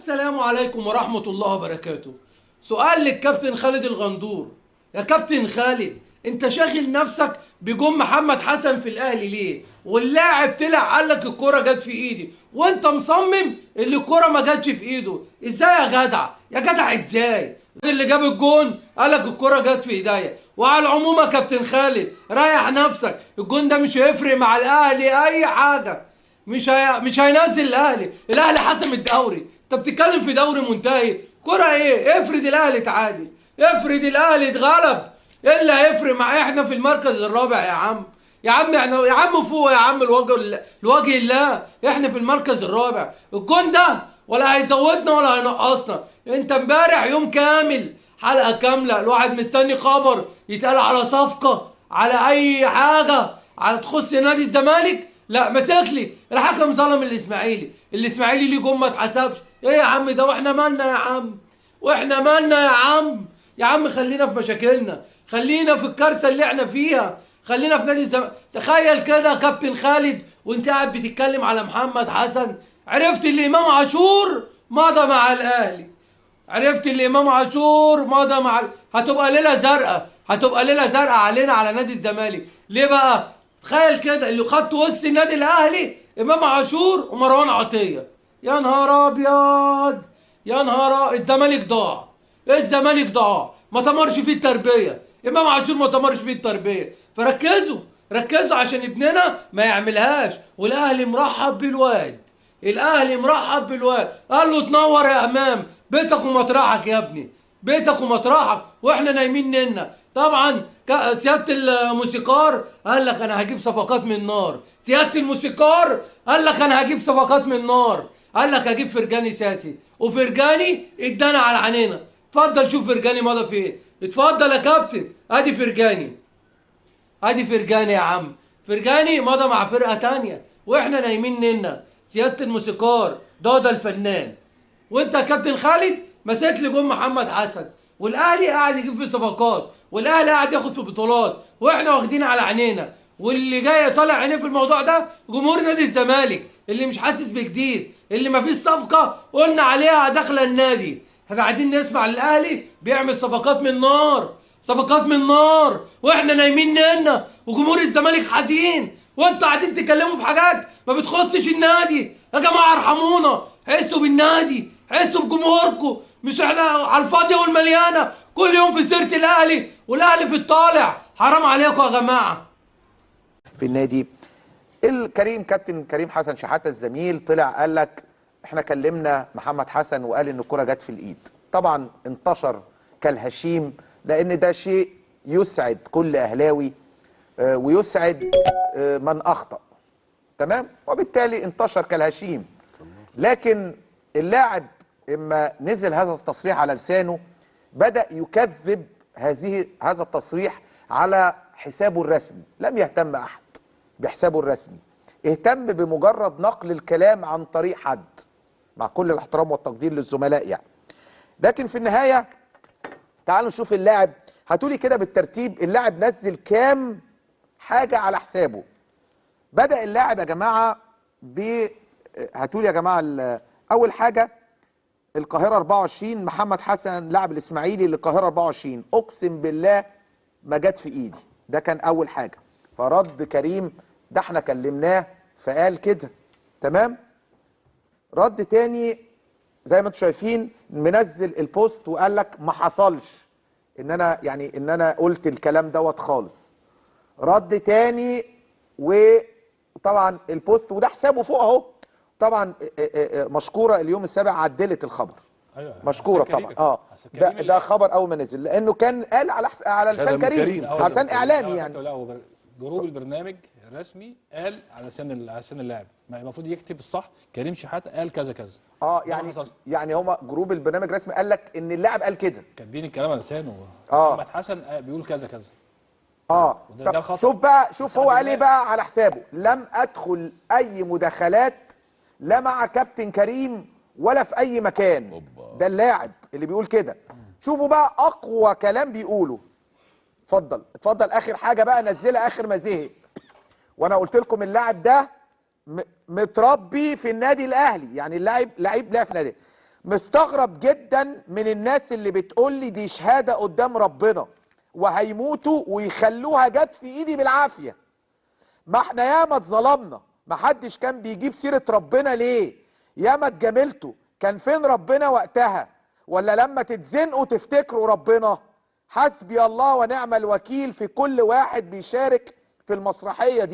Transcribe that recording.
السلام عليكم ورحمة الله وبركاته. سؤال للكابتن خالد الغندور: يا كابتن خالد، انت شاغل نفسك بجون محمد حسن في الاهلي ليه؟ واللاعب طلع قال لك الكرة جت في ايدي، وانت مصمم اللي الكرة ما جاتش في ايده. ازاي يا جدع؟ يا جدع ازاي؟ اللي جاب الجون قال لك الكرة جت في ايديا. وعلى العموم يا كابتن خالد ريح نفسك، الجون ده مش هيفرق مع الاهلي اي حاجة، مش هينزل الاهلي، الاهلي حسم الدوري. انت بتتكلم في دوري منتهي، كرة ايه؟ افرض الاهلي اتعادل، افرض الاهلي اتغلب، ايه اللي هيفرق مع احنا في المركز الرابع يا عم؟ يا عم احنا يا عم فوق يا عم، الوجه لوجه الله، احنا في المركز الرابع. الجون ده ولا هيزودنا ولا هينقصنا. انت امبارح يوم كامل حلقة كاملة الواحد مستني خبر يتقال على صفقة، على اي حاجة، على تخص نادي الزمالك. لا ماسك لي الحكم ظلم الاسماعيلي، الاسماعيلي ليه جون ما اتحسبش. ايه يا عم ده؟ واحنا مالنا يا عم؟ واحنا مالنا يا عم؟ يا عم خلينا في مشاكلنا، خلينا في الكارثة اللي احنا فيها، خلينا في نادي الزمالك. تخيل كده يا كابتن خالد وانت قاعد بتتكلم على محمد حسن، عرفت اللي امام عاشور مضى مع الاهلي، عرفت اللي امام عاشور مضى مع هتبقى ليلة زرقاء، هتبقى ليلة زرقاء علينا على نادي الزمالك. ليه بقى؟ تخيل كده اللي خدت وسط النادي الاهلي امام عاشور ومروان عطية. يا نهار ابيض، يا نهار، الزمالك ضاع، الزمالك ضاع، ما تمرش فيه التربية، امام عاشور ما تمرش فيه التربية. فركزوا ركزوا عشان ابننا ما يعملهاش. والاهلي مرحب بالواد، الاهلي مرحب بالواد، قال له تنور يا امام، بيتك ومطرحك يا ابني، بيتك ومطرحك، واحنا نايمين ننا. طبعا سيادة الموسيقار قال لك انا هجيب صفقات من النار، سيادة الموسيقار قال لك انا هجيب صفقات من النار، قال لك هجيب فرجاني ساسي، وفرجاني ادانا على عينينا. اتفضل شوف فرجاني مضى فين، اتفضل يا كابتن، ادي فرجاني، ادي فرجاني يا عم، فرجاني مضى مع فرقه تانية واحنا نايمين ننا. سيادة الموسيقار ضاده الفنان، وانت يا كابتن خالد مسيت لي جون محمد حسن، والاهلي قاعد يجيب في صفقات، والاهلي قاعد ياخد في بطولات، واحنا واخدين على عينينا. واللي جاي طالع عينيه في الموضوع ده جمهور نادي الزمالك اللي مش حاسس بجديد، اللي ما فيش صفقة قلنا عليها داخله النادي. احنا قاعدين نسمع الاهلي بيعمل صفقات من نار، صفقات من نار، واحنا نايمين ننا، وجمهور الزمالك حزين، وانتوا قاعدين تتكلموا في حاجات ما بتخصش النادي. يا جماعة ارحمونا، حسوا بالنادي، حسوا بجمهوركم، مش احنا على الفاضيه والمليانه كل يوم في سيره الاهلي والاهلي في الطالع. حرام عليكم يا جماعة. في النادي الكريم كابتن كريم حسن شحاته الزميل طلع قال لك احنا كلمنا محمد حسن وقال ان الكره جت في الايد. طبعا انتشر كالهشيم، لان ده شيء يسعد كل اهلاوي ويسعد من اخطا، تمام، وبالتالي انتشر كالهشيم. لكن اللاعب اما نزل هذا التصريح على لسانه بدا يكذب هذا التصريح على حسابه الرسمي. لم يهتم احد بحسابه الرسمي، اهتم بمجرد نقل الكلام عن طريق حد، مع كل الاحترام والتقدير للزملاء يعني. لكن في النهاية تعالوا نشوف اللاعب، هاتولي كده بالترتيب اللاعب نزل كام حاجة على حسابه. بدأ اللاعب يا جماعة هاتولي يا جماعة اول حاجة القاهرة 24، محمد حسن لاعب الاسماعيلي للقاهره 24، اقسم بالله ما جت في ايدي. ده كان اول حاجة. فرد كريم ده احنا كلمناه فقال كده، تمام. رد تاني زي ما انتم شايفين منزل البوست وقال لك ما حصلش ان انا يعني ان انا قلت الكلام دوت خالص. رد تاني، وطبعا البوست وده حسابه فوق اهو. طبعا مشكورة اليوم السابع عدلت الخبر. ايوه مشكورة طبعا. ده خبر اول ما نزل، لانه كان قال على لسان كريم، على لسان اعلامي يعني. لا، group البرنامج الرسمي قال على لسان اللاعب، المفروض يكتب الصح كريم شحاته قال كذا كذا. يعني هما group البرنامج الرسمي قال لك ان اللاعب قال كده، كاتبين الكلام على لسانه. محمد حسن بيقول كذا كذا. ده شوف بقى، شوف هو قال ايه بقى على حسابه: لم ادخل اي مداخلات لا مع كابتن كريم ولا في اي مكان. ده اللاعب اللي بيقول كده. شوفوا بقى اقوى كلام بيقوله. اتفضل اتفضل، اخر حاجة بقى نزلها اخر ما زهق. وانا قلت لكم اللاعب ده متربي في النادي الاهلي، يعني اللاعب لعيب لعب في النادي. مستغرب جدا من الناس اللي بتقول لي دي شهادة قدام ربنا وهيموتوا ويخلوها جت في ايدي بالعافية. ما احنا ياما اتظلمنا، ما حدش كان بيجيب سيره ربنا ليه؟ ياما اتجاملتوا، كان فين ربنا وقتها؟ ولا لما تتزنقوا تفتكروا ربنا؟ حسبي الله ونعم الوكيل في كل واحد بيشارك في المسرحية دي.